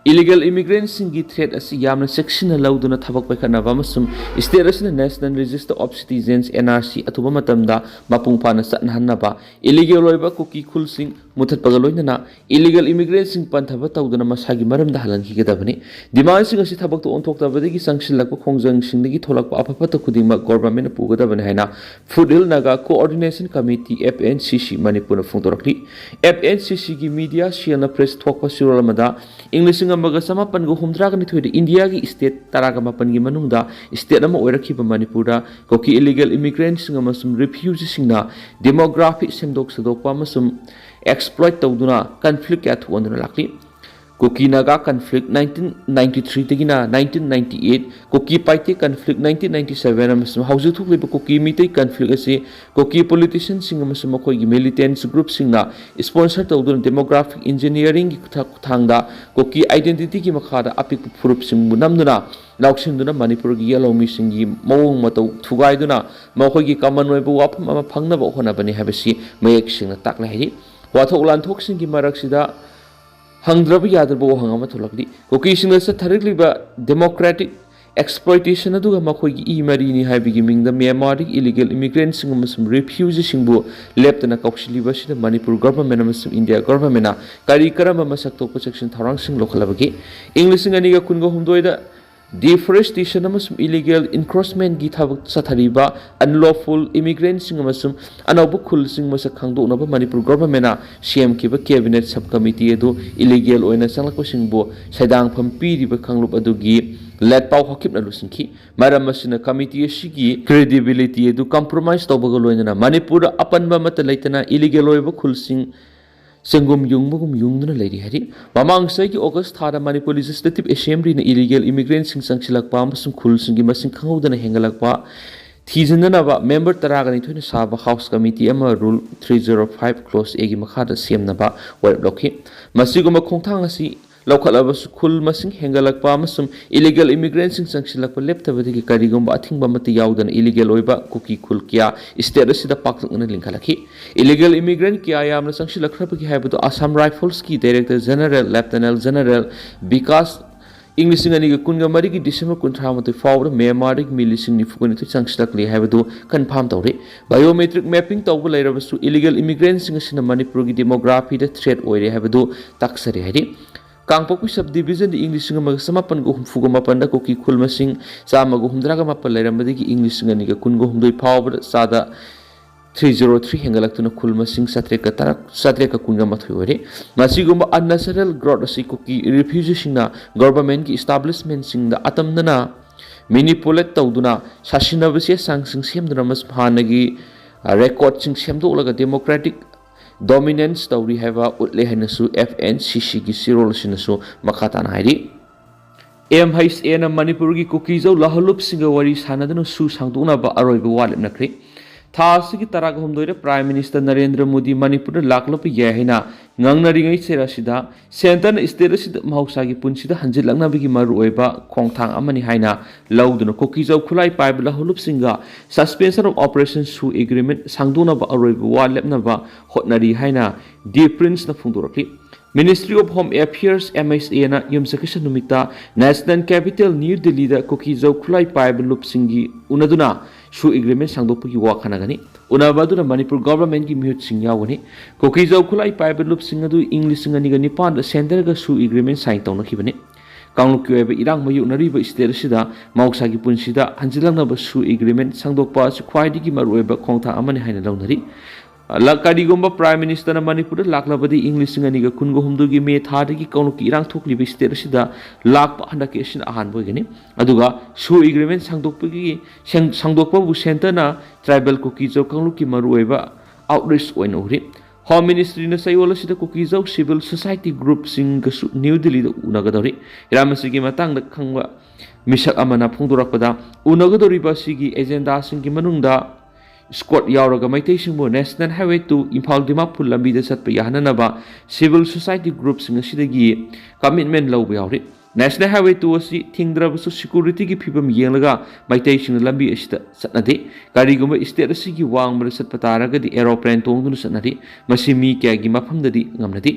Illegal immigrantꯁꯤꯡꯒꯤ threat ꯑꯁꯤ ꯌꯥꯝꯅ ꯆꯦꯛꯁꯤꯟꯅ ꯂꯧꯗꯨꯅ ꯊꯕꯛ ꯄꯥꯏꯈꯠꯅꯕ ꯑꯃꯁꯨꯡ state ꯑꯁꯤꯅ National Register of Citizens, N R C, ꯑꯊꯨꯕ ꯃꯇꯝꯗ ꯃꯄꯨꯡ ꯐꯥꯅ ꯆꯠꯅꯍꯟꯅꯕ, illegal ꯑꯣꯏꯕ ꯀꯨꯀꯤ ꯈꯨꯜꯁꯤꯡ ꯃꯨꯊꯠꯄꯒ ꯂꯣꯏꯅꯅ illegal immigrantꯁꯤꯡ ꯄꯟꯊꯕ ꯇꯧꯗꯅ ꯃꯁꯥꯒꯤ ꯃꯔꯝꯗ ꯍꯜꯍꯟꯈꯤꯒꯗꯕꯅꯤ꯫ Demandꯁꯤꯡ ꯑꯁꯤ ꯊꯕꯛꯇ ꯑꯣꯟꯊꯣꯛꯇꯕꯗꯒꯤ ꯆꯪꯁꯤꯜꯂꯛꯄ ꯈꯣꯡꯖꯪꯁꯤꯡꯗꯒꯤ ꯊꯣꯛꯂꯛꯄ ꯑꯐ ꯐꯠꯇ ꯈꯨꯗꯤꯡꯃꯛ governmentꯅ ꯄꯨꯒꯗꯕꯅꯤ ꯍꯥꯏꯅ Foothill Naga Coordination Committee, F N C C, ꯃꯅꯤꯄꯨꯔꯅ ꯐꯣꯡꯗꯣꯔꯛꯂꯤ꯫ F N C Cꯒꯤ media cellꯅ press ꯊꯣꯛꯄ ꯆꯦꯔꯣꯜ ꯑꯃꯗ ꯏꯪ ꯂꯤꯁꯤꯡ ꯑꯃꯒ ꯆꯃꯥꯄꯟꯒ ꯍꯨꯝꯗ꯭ꯔꯥꯒ ꯅꯤꯊꯣꯏꯗ ꯏꯟꯗꯤꯌꯥꯒꯤ state ꯇꯔꯥꯒ ꯃꯥꯄꯟꯒꯤ ꯃꯅꯨꯡꯗ state ꯑꯃ ꯑꯣꯏꯔꯛꯈꯤꯕ ꯃꯅꯤꯄꯨꯔꯗ ꯀꯨꯀꯤ illegal immigrantꯁꯤꯡ ꯑꯃꯁꯨꯡ refugeeꯁꯤꯡꯅ demographic ꯁꯦꯝꯗꯣꯛ ꯁꯥꯗꯣꯛꯄ ꯑꯃꯁꯨꯡ exploit ꯇꯧꯗꯨꯅ conflict ꯀꯌꯥ ꯊꯣꯛꯍꯟꯗꯨꯅ ꯂꯥꯛꯂꯤ꯫ ꯀꯨꯀꯤ Naga conflict nineteen ninety-threeꯗꯒꯤꯅ nineteen ninety-eight, ꯀꯨꯀꯤ ꯄꯥꯏꯇꯦ conflict nineteen ninety-seven, ꯑꯃꯁꯨꯡ ꯍꯧꯖꯤꯛ ꯊꯣꯛꯂꯤꯕ ꯀꯨꯀꯤ ꯃꯤꯇꯩ conflict ꯑꯁꯤ ꯀꯨꯀꯤ politicianꯁꯤꯡ ꯑꯃꯁꯨꯡ ꯃꯈꯣꯏꯒꯤ militants groupꯁꯤꯡꯅ sponsor ꯇꯧꯗꯨꯅ demographic engineeringꯒꯤ ꯈꯨꯊꯥ-, ꯈꯨꯊꯥꯡꯗ ꯀꯨꯀꯤ identityꯒꯤ ꯃꯈꯥꯗ ꯑꯄꯤꯛꯄ ꯐꯨꯔꯨꯞꯁꯤꯡꯕꯨ ꯅꯝꯗꯨꯅ ꯂꯧꯁꯤꯟꯗꯨꯅ ꯃꯅꯤꯄꯨꯔꯒꯤ ꯌꯦꯜꯍꯧꯃꯤꯁꯤꯡꯒꯤ ꯃꯑꯣꯡ ꯃꯇꯧ ꯊꯨꯒꯥꯏꯗꯨꯅ ꯃꯈꯣꯏꯒꯤ common ꯑꯣꯏꯕ ꯋꯥꯐꯝ ꯑꯃ ꯐꯪꯅꯕ ꯍꯣꯠꯅꯕꯅꯤ ꯍꯥꯏꯕꯁꯤ ꯃꯌꯦꯛ ꯁꯦꯡꯅ ꯇꯥꯛꯂꯦ ꯍꯥꯏꯔꯤ꯫ ꯋꯥꯊꯣꯛ ꯂꯥꯟꯊꯣꯛꯁꯤꯡꯒꯤ ꯃꯔꯛꯁꯤꯗ ꯍꯪꯗ꯭ꯔꯕ ꯌꯥꯗ꯭ꯔꯕ ꯋꯥꯍꯪ ꯑꯃ ꯊꯣꯛꯂꯛꯂꯤ꯫ ꯀꯨꯀꯤꯁꯤꯡꯅ ꯆꯠꯊꯔꯛꯂꯤꯕ democratic exploitation ꯑꯗꯨꯒ ꯃꯈꯣꯏꯒꯤ ꯏ ꯃꯔꯤꯅꯤ ꯍꯥꯏꯕꯒꯤ ꯃꯤꯡꯗ ꯃ꯭ꯌꯥꯟꯃꯥꯔꯗꯒꯤ illegal immigrantꯁꯤꯡ ꯑꯃꯁꯨꯡ refugeeꯁꯤꯡꯕꯨ ꯂꯦꯞꯇꯅ ꯀꯧꯁꯤꯜꯂꯤꯕ ꯑꯁꯤꯗ ꯃꯅꯤꯄꯨꯔ government ꯑꯃꯁꯨꯡ ꯏꯟꯗꯤꯌꯥ governmentꯅ ꯀꯔꯤ ꯀꯔꯝꯕ ꯃꯁꯛ ꯊꯣꯛꯄ ꯆꯦꯛꯁꯤꯟ ꯊꯧꯔꯥꯡꯁꯤꯡ ꯂꯧꯈꯠꯂꯕꯒꯦ? ꯏꯪ ꯂꯤꯁꯤꯡ ꯑꯅꯤꯒ ꯀꯨꯟꯒ ꯍꯨꯝꯗꯣꯏꯗ Deforestation ꯑꯃꯁꯨꯡ illegal encroachmentꯀꯤ ꯊꯕꯛ ꯆꯠꯊꯔꯤꯕ unlawful immigrantꯁꯤꯡ ꯑꯃꯁꯨꯡ ꯑꯅꯧꯕ ꯈꯨꯜꯁꯤꯡ ꯃꯁꯛ ꯈꯪꯗꯣꯛꯅꯕ ꯃꯅꯤꯄꯨꯔ governmentꯅ ꯁꯦꯝꯈꯤꯕ cabinet subcommittee ꯑꯗꯨ illegal ꯑꯣꯏꯅ ꯆꯪꯂꯛꯄꯁꯤꯡꯕꯨ ꯁꯩꯗꯥꯡꯐꯝ ꯄꯤꯔꯤꯕ ꯀꯥꯡꯂꯨꯞ ꯑꯗꯨꯒꯤ ꯂꯦꯠꯄꯥꯎ ꯍꯥꯀꯤꯞꯅ ꯂꯨꯆꯤꯡꯈꯤ꯫ ꯃꯔꯝ ꯑꯁꯤꯅ committee ꯑꯁꯤꯒꯤ credibility ꯑꯗꯨ compromise ꯇꯧꯕꯒ ꯂꯣꯏꯅꯅ ꯃꯅꯤꯄꯨꯔꯗ ꯑꯄꯟꯕ ꯑꯃꯠꯇ ꯂꯩꯇꯅ illegal ꯑꯣꯏꯕ ꯈꯨꯜꯁꯤꯡ ꯆꯦꯡꯒꯨꯝ ꯌꯨꯡꯕꯒꯨꯝ ꯌꯨꯡꯗꯨꯅ ꯂꯩꯔꯤ ꯍꯥꯏꯔꯤ꯫ ꯃꯃꯥꯡ ꯆꯍꯤꯒꯤ August ꯊꯥꯗ ꯃꯅꯤꯄꯨꯔ Legislative Assemblyꯅ illegal immigrantꯁꯤꯡ ꯆꯪꯁꯤꯜꯂꯛꯄ ꯑꯃꯁꯨꯡ ꯈꯨꯜꯁꯤꯡꯒꯤ ꯃꯁꯤꯡ ꯈꯪꯍꯧꯗꯅ ꯍꯦꯟꯒꯠꯂꯛꯄ ꯊꯤꯖꯤꯟꯅꯅꯕ member ꯇꯔꯥꯒ ꯅꯤꯊꯣꯏꯅ ꯁꯥꯕ House Committee ꯑꯃ Rule three zero five Clause Aꯒꯤ ꯃꯈꯥꯗ ꯁꯦꯝꯅꯕ ꯋꯥꯔꯦꯞ ꯂꯧꯈꯤ꯫ ꯃꯁꯤꯒꯨꯝꯕ ꯈꯣꯡꯊꯥꯡ ꯑꯁꯤ ꯂꯧꯈꯠꯂꯕꯁꯨ ꯈꯨꯜ ꯃꯁꯤꯡ ꯍꯦꯟꯒꯠꯂꯛꯄ ꯑꯃꯁꯨꯡ illegal immigrantꯁꯤꯡ ꯆꯪꯁꯤꯜꯂꯛꯄ ꯂꯦꯞꯇꯕꯗꯒꯤ ꯀꯔꯤꯒꯨꯝꯕ ꯑꯊꯤꯡꯕ ꯑꯃꯠꯇ ꯌꯥꯎꯗꯅ illegal ꯑꯣꯏꯕ ꯀꯨꯀꯤ ꯈꯨꯜ ꯀꯌꯥ state ꯑꯁꯤꯗ ꯄꯥꯛꯇꯛꯅꯅ ꯂꯤꯡꯈꯠꯂꯛꯈꯤ꯫ Illegal immigrant ꯀꯌꯥ ꯌꯥꯝꯅ ꯆꯪꯁꯤꯜꯂꯛꯈ꯭ꯔꯕꯒꯦ ꯍꯥꯏꯕꯗꯨ Assam Riflesꯀꯤ Director General Lieutenant General Vikas ꯏꯪ ꯂꯤꯁꯤꯡ ꯑꯅꯤꯒ ꯀꯨꯟꯒ ꯃꯔꯤꯒꯤ December ꯀꯨꯟꯊ꯭ꯔꯥ ꯃꯥꯊꯣꯏ ꯐꯥꯎꯕꯗ ꯃ꯭ꯌꯥꯟꯃꯥꯔꯗꯒꯤ ꯃꯤ ꯂꯤꯁꯤꯡ ꯅꯤꯐꯨ ꯅꯤꯊꯣꯏ ꯆꯪꯁꯤꯜꯂꯛꯂꯤ ꯍꯥꯏꯕꯗꯨ confirm ꯇꯧꯔꯤ꯫ Biometric mapping ꯇꯧꯕ ꯂꯩꯔꯕꯁꯨ illegal immigrantꯁꯤꯡ ꯑꯁꯤꯅ ꯃꯅꯤꯄꯨꯔꯒꯤ demographyꯗ threat ꯑꯣꯏꯔꯦ ꯍꯥꯏꯕꯗꯨ ꯇꯥꯛꯆꯔꯦ ꯍꯥꯏꯔꯤ꯫ ꯀꯥꯡꯄꯣꯛꯄꯤ sub divisionꯗ ꯏꯪ ꯂꯤꯁꯤꯡ ꯑꯃꯒ ꯆꯃꯥꯄꯟꯒ ꯍꯨꯝꯐꯨꯒ ꯃꯥꯄꯟꯗ ꯀꯨꯀꯤ ꯈꯨꯜ ꯃꯁꯤꯡ ꯆꯥꯝꯃꯒ ꯍꯨꯝꯗ꯭ꯔꯥꯒ ꯃꯥꯄꯟ ꯂꯩꯔꯝꯕꯗꯒꯤ ꯏꯪ ꯂꯤꯁꯤꯡ ꯑꯅꯤꯒ ꯀꯨꯟꯒ ꯍꯨꯝꯗꯣꯏ ꯐꯥꯎꯕꯗ ꯆꯥꯗ three zero three ꯍꯦꯟꯒꯠꯂꯛꯇꯨꯅ ꯈꯨꯜ ꯃꯁꯤꯡ ꯆꯥꯇ꯭ꯔꯦꯠꯀ ꯇꯔꯥ, ꯆꯥꯇ꯭ꯔꯦꯠꯀ ꯀꯨꯟꯒ ꯃꯥꯊꯣꯏ ꯑꯣꯏꯔꯦ꯫ ꯃꯁꯤꯒꯨꯝꯕ unnatural growth ꯑꯁꯤ ꯀꯨꯀꯤ refugeeꯁꯤꯡꯅ governmentꯀꯤ establishmentꯁꯤꯡꯗ ꯑꯇꯝꯅꯅ manipulate ꯇꯧꯗꯨꯅ ꯁꯥꯁꯤꯟꯅꯕ ꯆꯦ ꯆꯥꯡꯁꯤꯡ ꯁꯦꯝꯗꯨꯅ ꯑꯃꯁꯨꯡ ꯍꯥꯟꯅꯒꯤ, ꯑ, recordꯁꯤꯡ ꯁꯦꯝꯗꯣꯛꯂꯒ democratic dominance ꯇꯧꯔꯤ ꯍꯥꯏꯕ ꯎꯠꯂꯦ ꯍꯥꯏꯅꯁꯨ F N C Cꯒꯤ ꯆꯦꯔꯣꯜ ꯑꯁꯤꯅꯁꯨ ꯃꯈꯥ ꯇꯥꯅ ꯍꯥꯏꯔꯤ꯫ M H Aꯅ ꯃꯅꯤꯄꯨꯔꯒꯤ ꯀꯨꯀꯤꯖꯧ ꯂꯍꯣꯜꯂꯨꯞꯁꯤꯡꯒ ꯋꯥꯔꯤ ꯁꯥꯟꯅꯗꯨꯅ ꯁꯨ ꯁꯥꯡꯗꯣꯛꯅꯕ ꯑꯔꯣꯏꯕ ꯋꯥ ꯂꯦꯞꯅꯈ꯭ꯔꯦ꯫ ꯊꯥ ꯑꯁꯤꯒꯤ ꯇꯔꯥꯍꯨꯝꯗꯣꯏꯗ Prime Minister ꯅꯔꯦꯟꯗ꯭ꯔ ꯃꯣꯗꯤ ꯃꯅꯤꯄꯨꯔꯗ ꯂꯥꯛꯂꯛꯄ ꯌꯥꯏ ꯍꯥꯏꯅ ꯉꯥꯡꯅꯔꯤꯉꯩ ꯆꯦꯔ ꯑꯁꯤꯗ centreꯅ state ꯑꯁꯤꯗ ꯃꯍꯧꯁꯥꯒꯤ ꯄꯨꯟꯁꯤꯗ ꯍꯟꯖꯤꯜꯂꯛꯅꯕꯒꯤ ꯃꯔꯨꯑꯣꯏꯕ ꯈꯣꯡꯊꯥꯡ ꯑꯃꯅꯤ ꯍꯥꯏꯅ ꯂꯧꯗꯨꯅ ꯀꯨꯀꯤꯖꯧ ꯈꯨꯠꯂꯥꯏ ꯄꯥꯏꯕ ꯂꯍꯣꯜꯂꯨꯞꯁꯤꯡꯒ Suspension of Operation ꯁꯨ agreement ꯁꯥꯡꯗꯣꯛꯅꯕ ꯑꯔꯣꯏꯕ ꯋꯥ ꯂꯦꯞꯅꯕ ꯍꯣꯠꯅꯔꯤ ꯍꯥꯏꯅ ꯗꯤ ꯄ꯭ꯔꯤꯟꯁꯅ ꯐꯣꯡꯗꯣꯔꯛꯂꯤ꯫ Ministry of Home Affairs, M H Aꯅ ꯌꯨꯝꯁꯀꯩꯁ ꯅꯨꯃꯤꯠꯇ National Capital New Delhiꯗ ꯀꯨꯀꯤꯖꯧ ꯈꯨꯠꯂꯥꯏ ꯄꯥꯏꯕ ꯂꯨꯞꯁꯤꯡꯒꯤ ꯎꯅꯗꯨꯅ ꯁꯨ agreement ꯁꯥꯡꯗꯣꯛꯄꯒꯤ ꯋꯥ ꯈꯟꯅꯒꯅꯤ꯫ ꯎꯅꯕ ꯑꯗꯨꯗ ꯃꯅꯤꯄꯨꯔ governmentꯀꯤ ꯃꯤꯍꯨꯠꯁꯤꯡ ꯌꯥꯎꯒꯅꯤ꯫ ꯀꯨꯀꯤꯖꯧ ꯈꯨꯠꯂꯥꯏ ꯄꯥꯏꯕ ꯂꯨꯞꯁꯤꯡ ꯑꯗꯨ ꯏꯪ ꯂꯤꯁꯤꯡ ꯑꯅꯤꯒ ꯅꯤꯄꯥꯟꯗ centreꯒ ꯁꯨ agreement sign ꯇꯧꯅꯈꯤꯕꯅꯤ꯫ ꯀꯥꯡꯂꯨꯞꯀꯤ ꯑꯣꯏꯕ ꯏꯔꯥꯡ ꯃꯥꯌꯣꯛꯅꯔꯤꯕ state ꯑꯁꯤꯗ ꯃꯍꯧꯁꯥꯒꯤ ꯄꯨꯟꯁꯤꯗ ꯍꯟꯖꯤꯜꯂꯛꯅꯕ SoO agreement ꯁꯥꯡꯗꯣꯛꯄ ꯑꯁꯤ ꯈ꯭ꯋꯥꯏꯗꯒꯤ ꯃꯔꯨꯑꯣꯏꯕ ꯈꯣꯡꯊꯥꯡ ꯑꯃꯅꯤ ꯍꯥꯏꯅ ꯂꯧꯅꯔꯤ꯫ ꯂ-, ꯀꯔꯤꯒꯨꯝꯕ Prime Minister ꯅ ꯃꯅꯤꯄꯨꯔꯗ ꯂꯥꯛꯂꯕꯗꯤ ꯏꯪ ꯂꯤꯁꯤꯡ ꯑꯅꯤꯒ ꯀꯨꯟꯒ ꯍꯨꯝꯗꯣꯏꯒꯤ May ꯊꯥꯗꯒꯤ ꯀꯥꯡꯂꯨꯞꯀꯤ ꯏꯔꯥꯡ ꯊꯣꯛꯂꯤꯕ state ꯑꯁꯤꯗ ꯂꯥꯛꯄ ꯍꯟꯗꯛꯀꯤ ꯑꯁꯤꯅ ꯑꯍꯥꯟꯕ ꯑꯣꯏꯒꯅꯤ꯫ ꯑꯗꯨꯒ SoO agreement ꯁꯥꯡꯗꯣꯛꯄꯒꯤ, ꯁꯦꯡ-, ꯁꯥꯡꯗꯣꯛꯄꯕꯨ centre ꯅ tribal ꯀꯨꯀꯤꯖꯧ ꯀꯥꯡꯂꯨꯞꯀꯤ ꯃꯔꯨꯑꯣꯏꯕ outreach ꯑꯣꯏꯅ ꯎꯔꯤ꯫ Home Ministry ꯅ ꯆꯌꯣꯜ ꯑꯁꯤꯗ ꯀꯨꯀꯤꯖꯧ civil society group ꯁꯤꯡꯒꯁꯨ ꯅ꯭ꯌꯨ ꯗꯤꯜꯂꯤꯗ ꯎꯅꯒꯗꯧꯔꯤ꯫ ꯍꯤꯔꯥꯃꯁꯤꯒꯤ ꯃꯇꯥꯡꯗ ꯈꯪꯕ ꯃꯤꯁꯛ ꯑꯃꯅ ꯐꯣꯡꯗꯣꯔꯛꯄꯗ, ꯎꯅꯒꯗꯧꯔꯤꯕ ꯑꯁꯤꯒꯤ agenda ꯁꯤꯡꯒꯤ ꯃꯅꯨꯡꯗ escort ꯌꯥꯎꯔꯒ ꯃꯩꯇꯩꯁꯤꯡꯕꯨ National Highway two Imphal Dimapur ꯂꯝꯕꯤꯗ ꯆꯠꯄ ꯌꯥꯍꯟꯅꯅꯕ civil society group ꯁꯤꯡ ꯑꯁꯤꯗꯒꯤ commitment ꯂꯧꯕ ꯌꯥꯎꯔꯤ꯫ National Highway two ꯑꯁꯤ ꯊꯤꯡꯗ꯭ꯔꯕꯁꯨ security ꯒꯤ ꯐꯤꯕꯝ ꯌꯦꯡꯂꯒ ꯃꯩꯇꯩꯁꯤꯡꯅ ꯂꯝꯕꯤ ꯑꯁꯤꯗ ꯆꯠꯅꯗꯦ꯫ ꯀꯔꯤꯒꯨꯝꯕ state ꯑꯁꯤꯒꯤ ꯋꯥꯡꯃꯗ ꯆꯠꯄ ꯇꯥꯔꯒꯗꯤ aeroplane ꯇꯣꯡꯗꯨꯅ ꯆꯠꯅꯔꯤ꯫ ꯃꯁꯤ ꯃꯤ ꯀꯌꯥꯒꯤ ꯃꯐꯝꯗꯗꯤ ꯉꯝꯅꯗꯦ꯫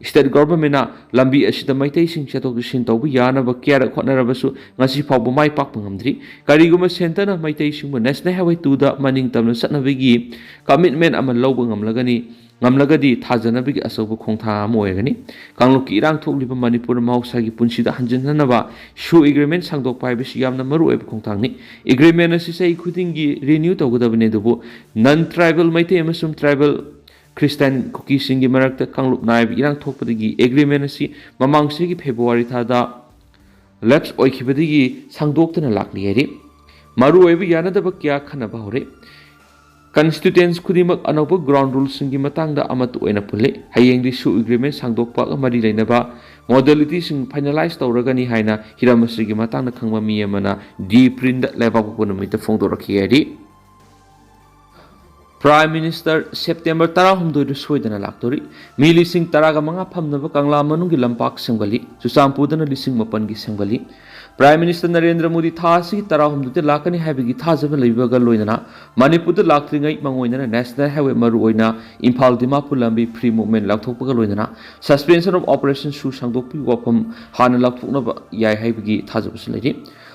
State government ꯅ ꯂꯝꯕꯤ ꯑꯁꯤꯗ ꯃꯩꯇꯩꯁꯤꯡ ꯆꯠꯊꯣꯛ ꯆꯠꯁꯤꯟ ꯇꯧꯕ ꯌꯥꯅꯕ ꯀꯌꯥꯔꯛ ꯍꯣꯠꯅꯔꯕꯁꯨ ꯉꯁꯤ ꯐꯥꯎꯕ ꯃꯥꯏ ꯄꯥꯛꯄ ꯉꯝꯗ꯭ꯔꯤ꯫ ꯀꯔꯤꯒꯨꯝꯕ centre ꯅ ꯃꯩꯇꯩꯁꯤꯡꯕꯨ National Highway two ꯗ ꯃꯅꯤꯡ ꯇꯝꯅ ꯆꯠꯅꯕꯒꯤ commitment ꯑꯃ ꯂꯧꯕ ꯉꯝꯂꯒꯅꯤ, ꯉꯝꯂꯒꯗꯤ ꯊꯥꯖꯅꯕꯒꯤ ꯑꯆꯧꯕ ꯈꯣꯡꯊꯥꯡ ꯑꯃ ꯑꯣꯏꯒꯅꯤ꯫ ꯀꯥꯡꯂꯨꯞꯀꯤ ꯏꯔꯥꯡ ꯊꯣꯛꯂꯤꯕ ꯃꯅꯤꯄꯨꯔ ꯃꯍꯧꯁꯥꯒꯤ ꯄꯨꯟꯁꯤꯗ ꯍꯟꯖꯤꯟꯅꯅꯕ SoO agreement ꯁꯥꯡꯗꯣꯛꯄ ꯍꯥꯏꯕꯁꯤ ꯌꯥꯝꯅ ꯃꯔꯨꯑꯣꯏꯕ ꯈꯣꯡꯊꯥꯡꯅꯤ꯫ Agreement ꯑꯁꯤ ꯆꯍꯤ ꯈꯨꯗꯤꯡꯒꯤ renew ꯇꯧꯒꯗꯕꯅꯤ, ꯑꯗꯨꯕꯨ non tribal ꯃꯩꯇꯩ ꯑꯃꯁꯨꯡ tribal Christian ꯀꯨꯀꯤꯁꯤꯡꯒꯤ ꯃꯔꯛꯇ ꯀꯥꯡꯂꯨꯞ ꯅꯥꯏꯕ ꯏꯔꯥꯡ ꯊꯣꯛꯄꯗꯒꯤ agreement ꯑꯁꯤ ꯃꯃꯥꯡ ꯆꯍꯤꯒꯤ February ꯊꯥꯗ lapse ꯑꯣꯏꯈꯤꯕꯗꯒꯤ ꯁꯥꯡꯗꯣꯛꯇꯨꯅ ꯂꯥꯛꯂꯤ ꯍꯥꯏꯔꯤ꯫ ꯃꯔꯨꯑꯣꯏꯕ ꯌꯥꯅꯗꯕ ꯀꯌꯥ ꯈꯟꯅꯕ ꯍꯧꯔꯦ꯫ Constituents ꯈꯨꯗꯤꯡꯃꯛ ꯑꯅꯧꯕ ground rule ꯁꯤꯡꯒꯤ ꯃꯇꯥꯡꯗ ꯑꯃꯠꯇ ꯑꯣꯏꯅ ꯄꯨꯜꯂꯤ꯫ ꯍꯌꯦꯡꯗꯤ SoO agreement ꯁꯥꯡꯗꯣꯛꯄꯒ ꯃꯔꯤ ꯂꯩꯅꯕ modality ꯁꯤꯡ finalize ꯇꯧꯔꯒꯅꯤ ꯍꯥꯏꯅ ꯍꯤꯔꯝ ꯑꯁꯤꯒꯤ ꯃꯇꯥꯡꯗ ꯈꯪꯕ ꯃꯤ ꯑꯃꯅ The Print ꯗ ꯂꯩꯕꯥꯛꯄꯣꯛꯄ ꯅꯨꯃꯤꯠꯇ ꯐꯣꯡꯗꯣꯔꯛꯈꯤ ꯍꯥꯏꯔꯤ꯫ Prime Minister September ꯇꯔꯥꯍꯨꯝꯗꯣꯏꯗ ꯁꯣꯏꯗꯅ ꯂꯥꯛꯇꯣꯔꯤ꯫ ꯃꯤ ꯂꯤꯁꯤꯡ ꯇꯔꯥꯒ ꯃꯉꯥ ꯐꯝꯅꯕ ꯀꯪꯂꯥ ꯃꯅꯨꯡꯒꯤ ꯂꯝꯄꯥꯛ ꯁꯦꯝꯒꯠꯂꯤ꯫ ꯆꯨꯔꯆꯥꯟꯄꯨꯔꯗꯅ ꯂꯤꯁꯤꯡ ꯃꯥꯄꯟꯒꯤ ꯁꯦꯝꯒꯠꯂꯤ꯫ Prime Minister ꯅꯔꯦꯟꯗ꯭ꯔ ꯃꯣꯗꯤ ꯊꯥ ꯑꯁꯤꯒꯤ ꯇꯔꯥꯍꯨꯝꯗꯣꯏꯗ ꯂꯥꯛꯀꯅꯤ ꯍꯥꯏꯕꯒꯤ ꯊꯥꯖꯕ ꯂꯩꯕꯒ ꯂꯣꯏꯅꯅ ꯃꯅꯤꯄꯨꯔꯗ ꯂꯥꯛꯇ꯭ꯔꯤꯉꯩ ꯃꯉꯣꯏꯗꯅ National Highway, ꯃꯔꯨꯑꯣꯏꯅ ꯏꯝꯐꯥꯜ ꯗꯤꯃꯥꯄꯨꯔ ꯂꯝꯕꯤ free movement ꯂꯥꯎꯊꯣꯛꯄꯒ ꯂꯣꯏꯅꯅ suspension of operation SoO ꯁꯥꯡꯗꯣꯛꯄꯒꯤ ꯋꯥꯐꯝ ꯍꯥꯟꯅ ꯂꯥꯎꯊꯣꯛꯅꯕ ꯌꯥꯏ ꯍꯥꯏꯕꯒꯤ ꯊꯥꯖꯕꯁꯨ ꯂꯩꯔꯤ꯫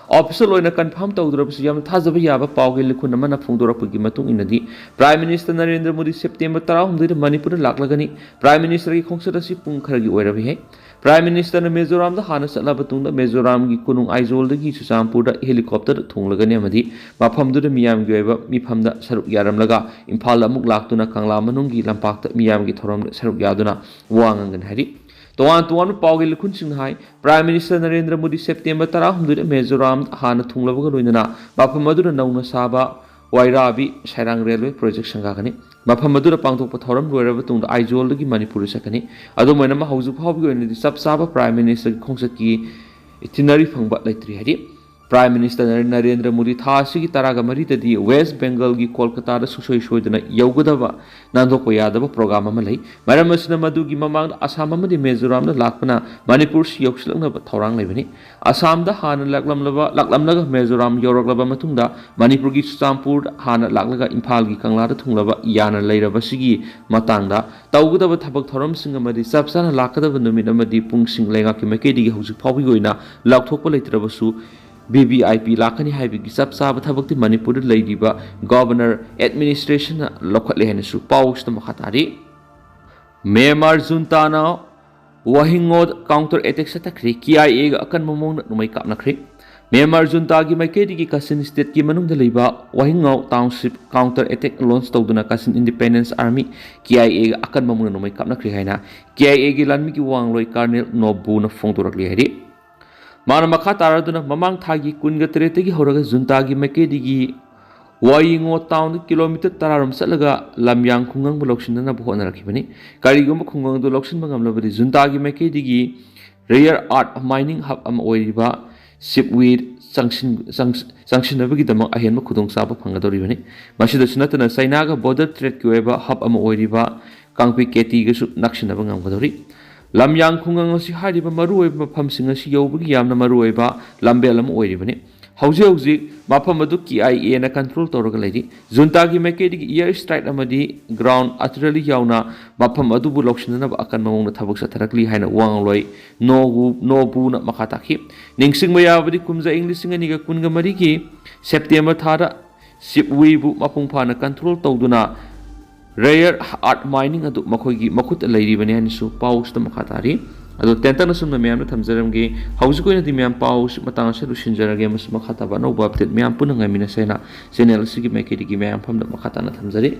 Official ꯑꯣꯏꯅ confirm ꯇꯧꯗ꯭ꯔꯕꯁꯨ ꯌꯥꯝꯅ ꯊꯥꯖꯕ ꯌꯥꯕ ꯄꯥꯎꯒꯤ ꯂꯤꯈꯨꯟ ꯑꯃꯅ ꯐꯣꯡꯗꯣꯔꯛꯄꯒꯤ ꯃꯇꯨꯡ ꯏꯟꯅꯗꯤ, Prime Minister Narendra Modi September ꯇꯔꯥꯍꯨꯝꯗꯣꯏꯗ ꯃꯅꯤꯄꯨꯔꯗ ꯂꯥꯛꯂꯒꯅꯤ꯫ Prime Minister ꯒꯤ ꯈꯣꯡꯆꯠ ꯑꯁꯤ ꯄꯨꯡ ꯈꯔꯒꯤ ꯑꯣꯏꯔꯕ ꯌꯥꯏ꯫ Prime Ministerꯅ ꯃꯤꯖꯣꯔꯥꯝꯗ ꯍꯥꯟꯅ ꯆꯠꯂꯕ ꯇꯨꯡꯗ ꯃꯤꯖꯣꯔꯥꯝꯒꯤ ꯀꯣꯅꯨꯡ ꯑꯥꯏꯖꯣꯜꯗꯒꯤ ꯆꯨꯔꯆꯥꯟꯄꯨꯔꯗ helicopter ꯊꯨꯡꯂꯒꯅꯤ ꯑꯃꯗꯤ ꯃꯐꯝꯗꯨꯗ ꯃꯤꯌꯥꯝꯒꯤ ꯑꯣꯏꯕ ꯃꯤꯐꯝꯗ ꯁꯔꯨꯛ ꯌꯥꯔꯝꯂꯒ ꯏꯝꯐꯥꯜꯗ ꯑꯃꯨꯛ ꯂꯥꯛꯇꯨꯅ ꯀꯪꯂꯥ ꯃꯅꯨꯡꯒꯤ ꯂꯝꯄꯥꯛꯇ ꯃꯤꯌꯥꯝꯒꯤ ꯊꯧꯔꯝꯗ ꯁꯔꯨꯛ ꯌꯥꯗꯨꯅ ꯋꯥ ꯉꯥꯡꯒꯅꯤ ꯍꯥꯏꯔꯤ꯫ ꯇꯣꯉꯥꯟ ꯇꯣꯉꯥꯟꯕ ꯄꯥꯎꯒꯤ ꯂꯨꯈꯨꯟꯁꯤꯡꯅ ꯍꯥꯏ, Prime Minister Narendra Modi September ꯇꯔꯥꯍꯨꯝꯗꯣꯏꯗ Mizoram ꯍꯥꯟꯅ ꯊꯨꯡꯂꯕꯒ ꯂꯣꯏꯅꯅ ꯃꯐꯝ ꯑꯗꯨꯗ ꯅꯧꯅ ꯁꯥꯕ ꯋꯥꯏꯔꯥꯕꯤ ꯁꯥꯏꯔꯥꯡ railway project ꯁꯪꯒꯥꯒꯅꯤ꯫ ꯃꯐꯝ ꯑꯗꯨꯗ ꯄꯥꯡꯊꯣꯛꯄ ꯊꯧꯔꯝ ꯂꯣꯏꯔꯕ ꯇꯨꯡꯗ ꯑꯥꯏꯖꯣꯜꯗꯒꯤ ꯃꯅꯤꯄꯨꯔꯗ ꯆꯠꯀꯅꯤ꯫ ꯑꯗꯨꯝ ꯑꯣꯏꯅꯃꯛ ꯍꯧꯖꯤꯛ ꯐꯥꯎꯕꯒꯤ ꯑꯣꯏꯅꯗꯤ ꯆꯞ ꯆꯥꯕ Prime Ministerꯒꯤ ꯈꯣꯡꯆꯠꯀꯤ itinerary ꯐꯪꯕ ꯂꯩꯇ꯭ꯔꯤ ꯍꯥꯏꯔꯤ꯫ Prime Minister ꯅꯔꯦꯟꯗ꯭ꯔ ꯃꯣꯗꯤ ꯊꯥ ꯑꯁꯤꯒꯤ ꯇꯔꯥꯒ ꯃꯔꯤꯗꯗꯤ West Bengalꯒꯤ ꯀꯣꯜꯀꯇꯥꯗ ꯁꯨꯡꯁꯣꯏ ꯁꯣꯏꯗꯅ ꯌꯧꯒꯗꯕ ꯅꯥꯟꯊꯣꯛꯄ ꯌꯥꯗꯕ program ꯑꯃ ꯂꯩ꯫ ꯃꯔꯝ ꯑꯁꯤꯅ ꯃꯗꯨꯒꯤ ꯃꯃꯥꯡꯗ ꯑꯁꯥꯝ ꯑꯃꯗꯤ ꯃꯤꯖꯣꯔꯥꯝꯗ ꯂꯥꯛꯄꯅ ꯃꯅꯤꯄꯨꯔꯁꯤ ꯌꯧꯁꯤꯜꯂꯛꯅꯕ ꯊꯧꯔꯥꯡ ꯂꯩꯕꯅꯤ꯫ ꯑꯁꯥꯝꯗ ꯍꯥꯟꯅ ꯂꯥꯛꯂꯝꯂꯕ, ꯂꯥꯛꯂꯝꯂꯒ ꯃꯤꯖꯣꯔꯥꯝ ꯌꯧꯔꯛꯂꯕ ꯃꯇꯨꯡꯗ ꯃꯅꯤꯄꯨꯔꯒꯤ ꯆꯨꯔꯆꯥꯟꯄꯨꯔ ꯍꯥꯟꯅ ꯂꯥꯛꯂꯒ ꯏꯝꯐꯥꯜꯒꯤ ꯀꯪꯂꯥꯗ ꯊꯨꯡꯂꯕ ꯌꯥꯅ ꯂꯩꯔꯕꯁꯤꯒꯤ ꯃꯇꯥꯡꯗ ꯇꯧꯒꯗꯕ ꯊꯕꯛ ꯊꯧꯔꯝꯁꯤꯡ ꯑꯃꯗꯤ ꯆꯞ ꯆꯥꯅ ꯂꯥꯛꯀꯗꯕ ꯅꯨꯃꯤꯠ ꯑꯃꯗꯤ ꯄꯨꯡꯁꯤꯡ ꯂꯩꯉꯥꯛꯀꯤ ꯃꯥꯏꯀꯩꯗꯒꯤ ꯍꯧꯖꯤꯛ ꯐꯥꯎꯕꯒꯤ ꯑꯣꯏꯅ ꯂꯥꯎꯊꯣꯛꯄ ꯂꯩꯇ꯭ꯔꯕꯁꯨ, V V I P ꯂꯥꯛꯀꯅꯤ ꯍꯥꯏꯕꯒꯤ ꯆꯞ ꯆꯥꯕ ꯊꯕꯛꯇꯤ ꯃꯅꯤꯄꯨꯔꯗ ꯂꯩꯔꯤꯕ Governor Administrationꯅ ꯂꯧꯈꯠꯂꯦ ꯍꯥꯏꯅꯁꯨ ꯄꯥꯎꯁꯤꯗ ꯃꯈꯥ ꯇꯥꯔꯤ꯫ ꯃ꯭ꯌꯥꯟꯃꯥꯔ ꯖꯨꯟꯇꯥꯅ ꯋꯥꯍꯤꯡꯉꯣ counter attack ꯆꯠꯊꯈ꯭ꯔꯦ꯫ K I Aꯒ ꯑꯀꯟꯕ ꯃꯑꯣꯡꯗ ꯅꯣꯡꯃꯩ ꯀꯥꯞꯅꯈ꯭ꯔꯦ꯫ ꯃ꯭ꯌꯥꯟꯃꯥꯔ ꯖꯨꯟꯇꯥꯒꯤ ꯃꯥꯏꯀꯩꯗꯒꯤ ꯀꯥꯆꯤꯟ stateꯀꯤ ꯃꯅꯨꯡꯗ ꯂꯩꯕ ꯋꯥꯍꯤꯡꯉꯣ township counter attack launch ꯇꯧꯗꯨꯅ Kachin Independence Army, K I Aꯒ ꯑꯀꯟꯕ ꯃꯑꯣꯡꯗ ꯅꯣꯡꯃꯩ ꯀꯥꯞꯅꯈ꯭ꯔꯦ ꯍꯥꯏꯅ K I Aꯒꯤ ꯂꯥꯟꯃꯤꯒꯤ ꯋꯥꯡꯂꯣꯏ Colonel No Buna ꯐꯣꯡꯗꯣꯔꯛꯂꯤ ꯍꯥꯏꯔꯤ꯫ ꯃꯥꯅ ꯃꯈꯥ ꯇꯥꯔꯗꯨꯅ ꯃꯃꯥꯡ ꯊꯥꯒꯤ ꯀꯨꯟꯒ ꯇꯔꯦꯠꯇꯒꯤ ꯍꯧꯔꯒ ꯖꯨꯟꯇꯥꯒꯤ ꯃꯥꯏꯀꯩꯗꯒꯤ ꯋꯥꯌꯤꯉꯣ townꯗ kilometer ꯇꯔꯥꯔꯣꯝ ꯆꯠꯂꯒ ꯂꯝꯌꯥꯡ ꯈꯨꯡꯒꯪꯕꯨ ꯂꯧꯁꯤꯟꯅꯅꯕ ꯍꯣꯠꯅꯔꯛꯈꯤꯕꯅꯤ꯫ ꯀꯔꯤꯒꯨꯝꯕ ꯈꯨꯡꯒꯪꯗꯨ ꯂꯧꯁꯤꯟꯕ ꯉꯝꯂꯕꯗꯤ ꯖꯨꯟꯇꯥꯒꯤ ꯃꯥꯏꯀꯩꯗꯒꯤ rare earth mining hub ꯑꯃ ꯑꯣꯏꯔꯤꯕ ꯁꯤꯞꯋꯤꯗ ꯆꯪꯁꯤꯟ-, ꯆꯪ-, ꯆꯪꯁꯤꯟꯅꯕꯒꯤꯗꯃꯛ ꯑꯍꯦꯟꯕ ꯈꯨꯗꯣꯡꯆꯥꯕ ꯐꯪꯒꯗꯧꯔꯤꯕꯅꯤ꯫ ꯃꯁꯤꯗꯁꯨ ꯅꯠꯇꯅ ꯆꯩꯅꯥꯒ border tradeꯀꯤ ꯑꯣꯏꯕ hub ꯑꯃ ꯑꯣꯏꯔꯤꯕ ꯀꯥꯡꯄꯤ ꯀꯦꯇꯤꯒꯁꯨ ꯅꯛꯁꯤꯟꯅꯕ ꯉꯝꯒꯗꯧꯔꯤ꯫ ꯂꯝꯌꯥꯡ ꯈꯨꯡꯒꯪ ꯑꯁꯤ ꯍꯥꯏꯔꯤꯕ ꯃꯔꯨꯑꯣꯏꯕ ꯃꯐꯝꯁꯤꯡ ꯑꯁꯤ ꯌꯧꯕꯒꯤ ꯌꯥꯝꯅ ꯃꯔꯨꯑꯣꯏꯕ ꯂꯝꯕꯦꯜ ꯑꯃ ꯑꯣꯏꯔꯤꯕꯅꯤ꯫ ꯍꯧꯖꯤꯛ ꯍꯧꯖꯤꯛ ꯃꯐꯝ ꯑꯗꯨ K I Aꯅ control ꯇꯧꯔꯒ ꯂꯩꯔꯤ꯫ ꯖꯨꯟꯇꯥꯒꯤ ꯃꯥꯏꯀꯩꯗꯒꯤ air strike ꯑꯃꯗꯤ ground artillery ꯌꯥꯎꯅ ꯃꯐꯝ ꯑꯗꯨꯕꯨ ꯂꯧꯁꯤꯟꯅꯅꯕ ꯑꯀꯟꯕ ꯃꯑꯣꯡꯗ ꯊꯕꯛ ꯆꯠꯊꯔꯛꯂꯤ ꯍꯥꯏꯅ ꯋꯥ ꯉꯥꯡꯂꯣꯏ ꯅꯣ ꯕꯨ-, ꯅꯣ ꯕꯨꯅ ꯃꯈꯥ ꯇꯥꯈꯤ꯫ ꯅꯤꯡꯁꯤꯡꯕ ꯌꯥꯕꯗꯤ ꯀꯨꯝꯖꯥ ꯏꯪ ꯂꯤꯁꯤꯡ ꯑꯅꯤꯒ ꯀꯨꯟꯒ ꯃꯔꯤꯒꯤ September ꯊꯥꯗ ꯁꯤꯞꯋꯤꯕꯨ ꯃꯄꯨꯡ ꯐꯥꯅ control ꯇꯧꯗꯨꯅ rare earth mining ꯑꯗꯨ ꯃꯈꯣꯏꯒꯤ ꯃꯈꯨꯠꯇ ꯂꯩꯔꯤꯕꯅꯤ ꯍꯥꯏꯅꯁꯨ ꯄꯥꯎꯁꯤꯗ ꯃꯈꯥ ꯇꯥꯔꯤ꯫ ꯑꯗꯣ ꯇꯦꯟꯇꯛꯅ ꯁꯨꯝꯅ ꯃꯌꯥꯝꯗ ꯊꯝꯖꯔꯝꯒꯦ꯫ ꯍꯧꯖꯤꯛ ꯑꯣꯏꯅꯗꯤ ꯃꯌꯥꯝ ꯄꯥꯎ ꯃꯇꯥꯡ ꯑꯁꯤꯗ ꯂꯣꯏꯁꯤꯟꯖꯔꯒꯦ꯫ ꯃꯁꯤ ꯃꯈꯥ ꯇꯥꯕ ꯑꯅꯧꯕ ꯑꯞꯗꯦꯠ ꯃꯌꯥꯝ ꯄꯨꯟꯅ ꯉꯥꯏꯃꯤꯟꯅꯁꯦ ꯍꯥꯏꯅ ꯆꯦꯅꯦꯜ ꯑꯁꯤꯒꯤ ꯃꯥꯏꯀꯩꯗꯒꯤ ꯃꯌꯥꯝ ꯐꯝꯅ ꯃꯈꯥ ꯇꯥꯅ ꯊꯝꯖꯔꯤ꯫